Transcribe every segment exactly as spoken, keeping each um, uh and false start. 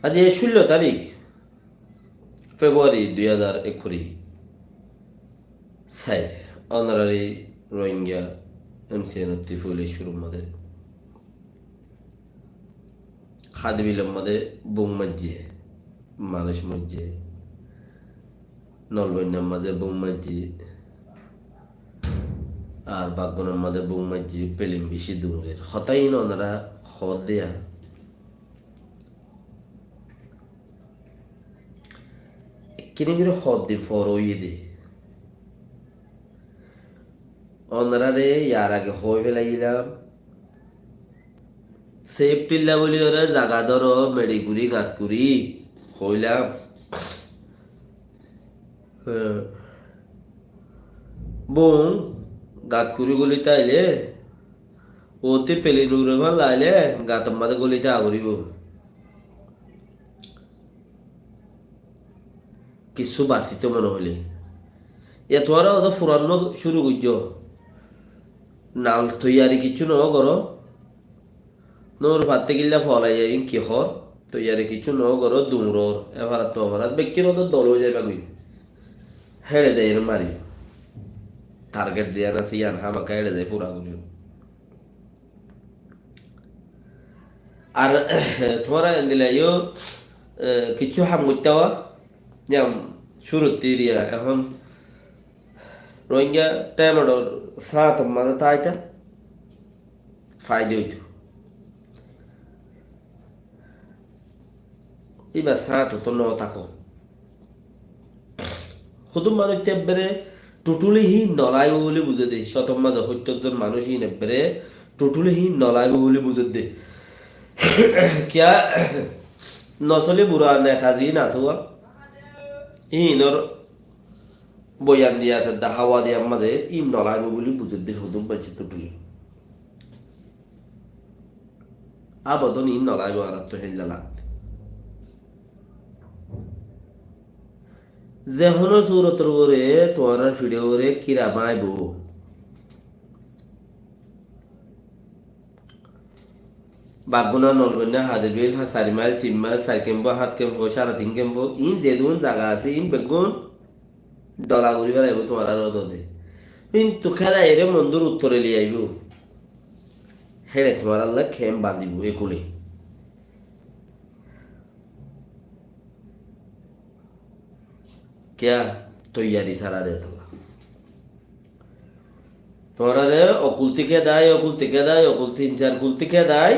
Aijja cúllo tarík February dui házar ekkuri sair, onorari Rohingya M C N North East Foolish cúrur mazé Hádibilor mazé bum maijjé, manúic moijjé, Nolboinnar mazé bum maijjé, ar Baggunor mazé bum maijjé, pelin bicí duñrir. Hotá iín onora hoódde ya. Ekkené gorí hoddin for óiye dé. Onoráre yar age hoói félaiyílam. Sefthilla bóli óre zaga dóro, meçi gorí, gat gorí hoóilam. Hé, bum, gat gorí gólite aile, óte pelin ure fán laile, gator mazé gólite agoríbo. Kissú basito mone hoilé. Yá tuáñra óde furanno cúru goijjó. Nal toiyari kissú no goró. Nór fatte gilla folai zai, ín ki hoór? Toiyari kissú no goró, duñror. Efarat to efarat, bekkín óde dol ói zaiba goi. Héçe zai ere mari. Target ziyán asé, yían hámaka héçe zai fura gorí. Ar tuáñra endilla yó, e, kissú ham goittá wa, yam cúrut iriya, ehón Rohingya thaim or sáñt mazé táita faida óito. Íba sáñt otó no táko. Hudum manúic te ebbere totally híin no laibo buli buzé dé. Cótor mazé hóittor zon manúic híin ebbere totally híin no laibo buli buzé dé. Kiyá nosole bura neta ziín asé wa, híinor boyan diya asé dé, hawa diya mazé híin no laibo buli buzé dé hudum manúic totally. Abodon iín no laibo, añárattú héilla lagedé. Ze honó surotor uore tuáñrar fiçor uore kira báñibo. Bagguna, Nolboinna, Hadibil, ha, sair mail, tin mail, sair kempo, hát kempo, sára tin kempo, iín zedún zaga asé, iín beggún dola gorí félaibo tuáñrar ódode. Kintu kéda ere mondur uttore loi aibo. Héçe tuáñralla kemp bañdibo ekule. Kiyá? Toiyari sára de tolla. Tuáñrare okulti kédai, okulti kédai, okulti incar kulti kédai,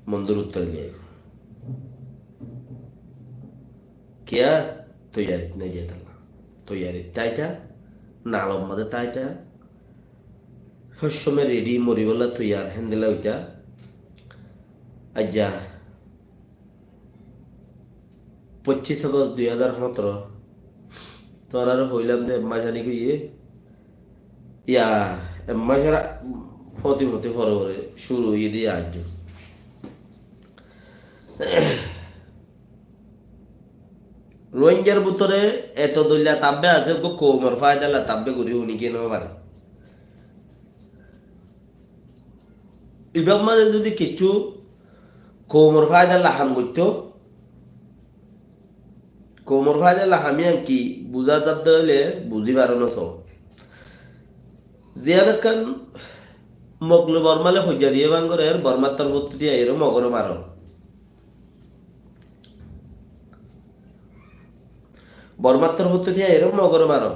mondur uttore loi aibo. Kiyá? Toiyarit nai de tolla. Toiyarit táita, nalor mazé táita, sob somoi redi, moribólla toiyar, héndilla óita. Aijja Poccis Agost dui házar hóñtoro. Tuáñrare hoilam de ek mac anik óiye. Yá, ek macor foti foti fore fore cúru óiye de yá aijjó. Rohingyar bútore eto doilla tabbe asé, uggwá koumor faidalla tabbe gorí honi ki no fare. Ibár mazé zodi kissú koumor faidalla ham goittó, koumor faidalla ham iyan ki buzá zadde óile buzí faro no só. Ziyán ekkán Mog loi Bormale hoijja diye bang gorer, Bormar torfóttu diya ere Mogore maro. Bormar torfóttu diya ere Mogore maro.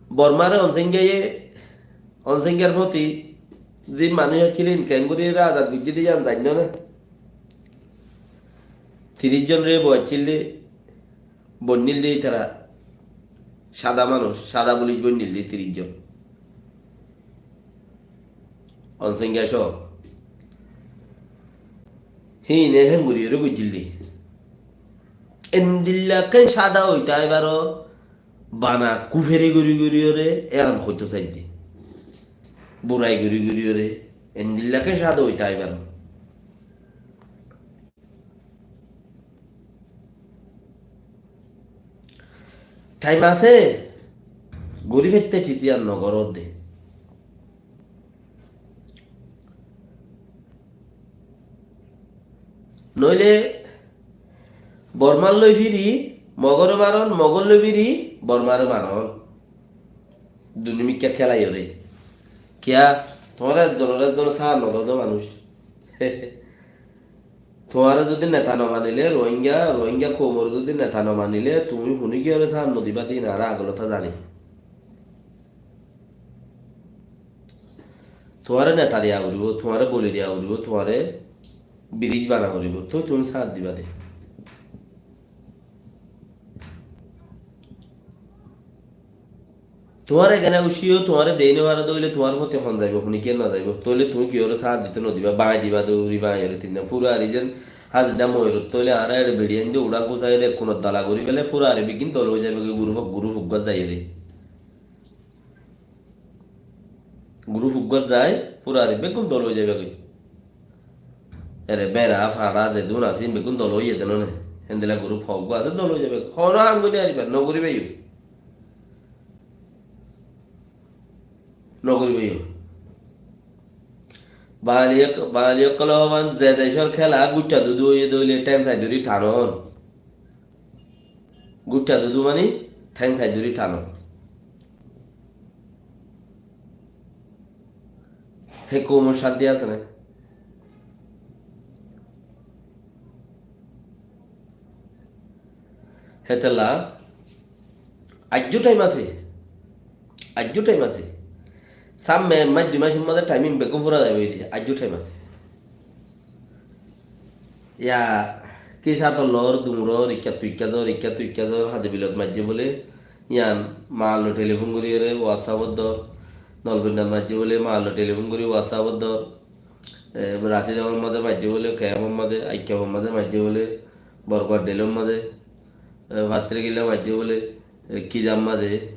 Bormare Onsengaye, Onsengar foti zin manúic accíl, ín keéngori azad goijjé de yián zainno né? Tiríc zon re boiccíl de, boinnil de ítara. Sada manúic, sada fulic boinnil de tiríc zon. Onsenga só. Híine héngori ore goijjíl de. Endilla ekkán sada óita ibáro bana kuferi gori gori ore eran hoito saidde. Burai gori gori ore endilla ekkán sada óita ibáro. Thaim asé, gori faittá cis yián no goródde. Noóile Bormar loi firi Mogoré maron, Mogor loi firi Bormaré maron. Duni mikká kélaiyóre. Kiyá? Tuáñra ezzonor ezzon sáñt nodó de manúic. Tuáñre zodi neta no manile, Rohingya, Rohingya koumore zodi neta no manile, tuñí hunikiyóre sáñt no diba de, iín añára agolóta zani. Tuáñre neta diya foribó, tuáñre boli diya foribó, tuáñre birij bana foribó, toi tuñí sáñt diba de. Tuáñre kene ucíyo, tuáñre dei no fare de óile tuáñr foti hon zaibo, hunikiyé no zaibo. Tóile tuñí kiyóre sáñt dito no diba, báñgi diba de, uri báñgiyóre tinna. Fura ari zen, házir dá moirot tóile añára ere beçi ainde uçán kusaiyóre ekkunot dala gorí fele, fura ari beggín dol ói zaibo goi, guruf, guruf uggúa zaiyóre. Guruf uggúa zai, fura ari beggún dol ói zaibo goi. Ere bera, fara, zedún asé, beggún dol óiye de none. Héndilla guruf uggúa asé, dol ói zaibo goi. Hono ham gorí no fariba, no goríba yó. No goríba yó. Bangali ók-, Bangali ókkole hoban ze decór kéla guiththá dudu óiye de óile théng sai dóri thanon. Guiththá dudu mani théng sai dóri thanon. Hé koumor cánti asé né? Hétolla aijjó thaim asé, aijjó thaim asé. Sámme ek mac dui macor mazé thaim ín beggún fura zaibo de, aijjó thaim asé. Yá, ki sátor lor, dungor, ikkáttu ikká zor, ikkáttu ikká zor, Hadi Bilot maijjé bóle, yián Maal loi telifón gorí ere WhatsApp ot dor, Nolbindat maijjé bóle, Maal loi telifón gorí WhatsApp ot dor, e, Rasid Ahmad maijjé bóle, Kayam Ahmad, Aikka Ahmad maijjé bóle, Borguar Delom maijjé, e, Fattirikilla maijjé bóle, e, Kizam maijjé,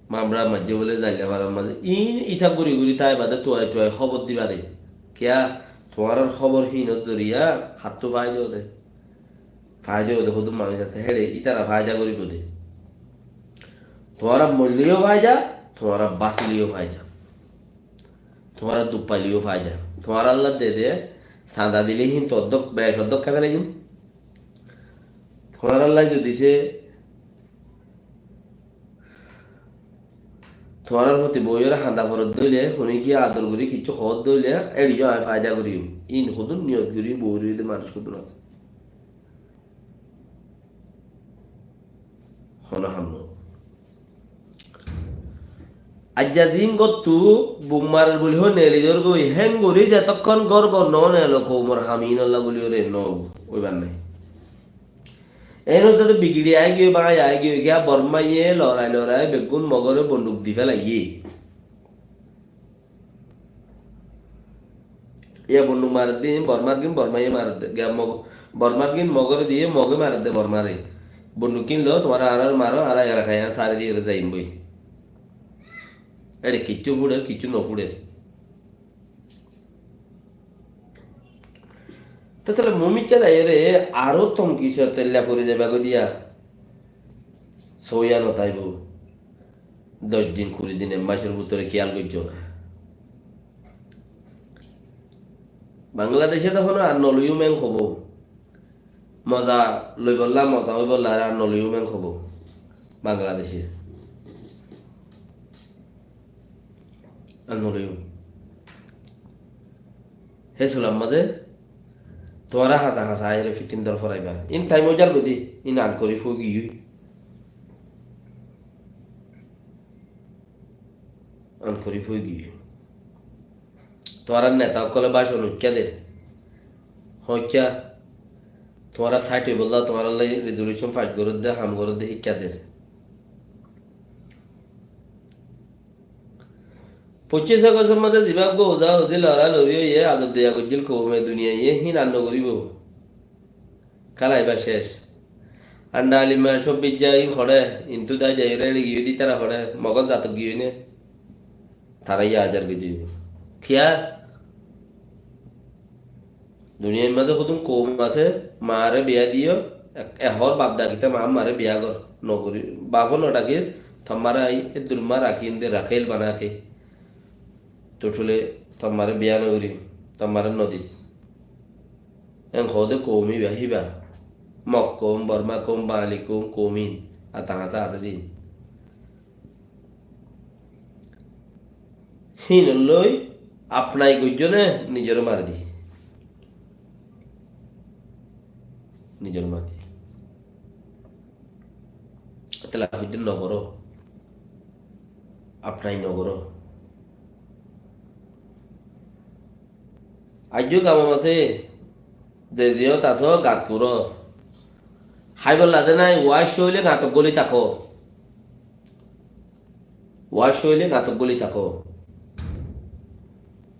Mamra maijjé bóle, Zailla Farar maijjé. Iín isab gorí gorí táiba de tuai tuai hóbor diba de. Kiyá? Tuáñrar hóbor hínor zoriya hattú faida ó de. Faida ó de hodún manúic asé, héçe ítara faida goríbo de. Tuáñra moilleyó faida, tuáñra básileyó faida. Tuáñra duk faileyó faida. Tuáñralla de de, sanda dile híntu oddók, bec oddók hái felaiyum. Tuáñralla zodi se Tuáñrar foti boiyóre handa forot dóile, hunikiyé ador gorí kiccú hoót dóile, éçiyó añí faida goríyum. Ín hodún niyot gorí boiyóre de manúic hodún asé. Hono ham no. Aijja ziín góttu bum marer buli hoi neli dór goi, héen gorí zetokkón gór gór no nelo koumor ham ínolla buli óre no óibar nái. Éen ótte to bigiri aigiyói, báñgi aigiyói, giya Bormaye lorai lorai beggún Mogore bonduk di felaiyé. Iya bonduk maredde, Bormar gín Bormaye maredde, giya Mog-, Bormar gín Mogore diye, Moge maredde Bormare. Bonduk gín lo, tuáñra añárar maro, añára elaka yián sári diyóre zaiyum goi. Ére kiccú fuçer, kiccú no fuçer. Te tóile mumikká zaiyóre aró tomki sót ella fori zaiba goi diya. Sóiya no táibo. Doc din, kuri din, ek macor bútore kiyal goijjó na. Bangladece de hono ar no loiyum en hobo. Moza loibolla, moza óibolla ar no loiyum en hobo. Bangladece. Ar no loiyum. Hé sulam mazé tuáñra hasa hasa aiyóre fitin dor foraiba. In time ói zargoi de, in ankori fui giyói. Ankori fui giyói. Tuáñrar neta ókkole bácon uikká der. Hoikká, tuáñra sáit óibolla, tuáñrallai resolution pass goródde, ham goródde híkka der. Foñcic Agostor mazé zibá uggwá uza uzi lora lori óiye, ador doya goijjíl koume duniyaye, hín ar no goríbo. Kala ibá cec. Anda Alima Cobbijja in hoçé, intu dai dai reli giyói de tara hoçé, Mogor zatok giyói né. Tara iya azar goi dibo. Kiyá? Duniyar mazé hodún koum asé, maáre biya diyo, e-, ehór baf dakite ma, maáre biya gor, no gori, bafó no dakis, tommare ai eddur ma rakí inde Rakél bana ké. Tóile tommare biya no gorim, tommare no dis. En hoóde koum íba híba. Mog koum, Borma koum, Bangali koum, koum ín. Ar tañása asé de ín. Híinollói apnai goijjó né nizoré mari di. Nizoré mari di. Ettolla hoiddé nogoró. Apnai nogoró. Aijjó gamot asé, ze ziyót asó, gat kuró. Háibolla de nái, waic óile gatot góli táko. Waic óile gatot góli táko.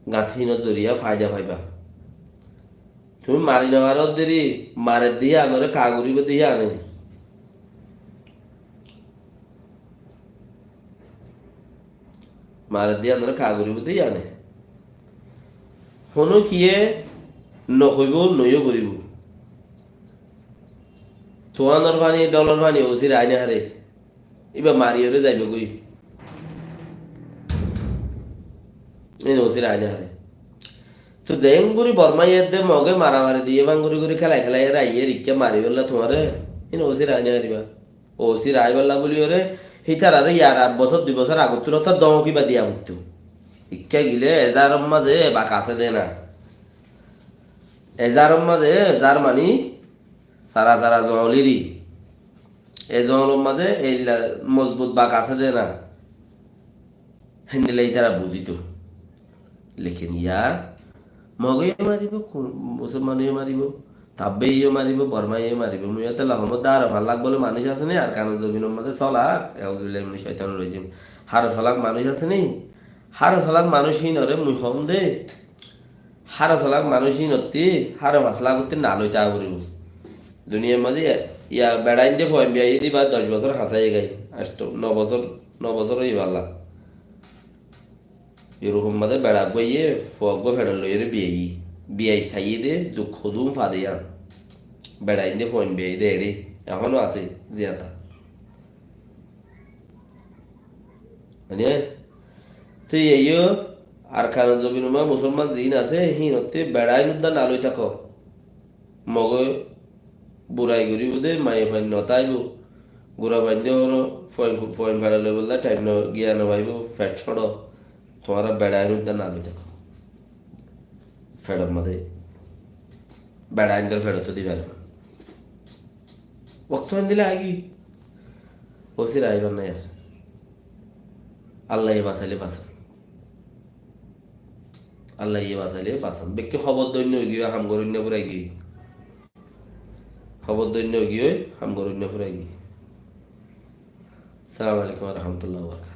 Gat hínor zoriya faida faiba. Tuñí mari nofaró deri, marer de híanoré ka goríbo de híane. Marer de híanoré ka goríbo de híane. Honókiye nohoibó, noiyó goríbo. Tuánor faní, dholor faní, osir aine háre. Íba mariyóre zaibogói. Ín osir aine háre. Toi zeéngorí Bormá yédde Mogé maramari diyé, báñgori gorí kélai kélai ere aiyér ikká maribólla tuáñre, ín osir aine háre íba. Osir aibólla bóliyoré, hítararé yar ar bosór dui bosór agottú rotá dóñk íba diya foittó. Ikká gilé ezáror mazé bak asé dé na. Ezáror mazé, ezár mani sara sara zoñlíri. E zoñlor mazé eilla mozbut bak asé dé na. Héndilla ítara buzíto. Lekin yá Mogeyó maribó, ku-, Musolmaneyó maribó, Tabbeyó maribó, Bormayó maribó. Mui étella hoómor de Arab fallak bóle manúic asé né, Arkanor zobinor mazé solak, auzubillahi minash shaitanir rajim. Háro solak manúic asé né, háro solak manúic híinoré mui hoóm de, háro solak manúic híinottí, háro faslak ottí naloi táa foribó. Duniyar mazé ya, ya beçain de fuain biyaiyé de íba doc bosór hañsái giyói, asto, no bosór, no bosór ói falla. Yurupor mazé beça eggúa aiyé, fua eggúa feçot loiyóre biyaiyé. Biyai saiyé dé, duk hodún fade yían. Beça aindé fuain biyaiyé dé eçé, ehóno asé ziyata. Mane, te yíaiyó Arkanor zobinor mazé musolman ziín asé, híinottí beça ain uddá naloi táko. Mogé burai goríbo dé, maiyafuain notáibo. Gurafuain dé hono fuain, fuain feçot loibolla thaim no, giya nofaibó, feç cóço. Tuáñra beça ain uddá naloi táko. Feçor mazé. Beça aindór feçottú di fariba. Októ aindíle aigí. Ósir aibar nái ar. Allaye basailé basan. Allaye basailé basan. Bekkí hóbor doinno óigiyói, ham goróinna furai giyói. Hóbor doinno óigiyói, ham goróinna furai giyói. Assalamu alaikum wa rahmatullahi wa barakatuhu.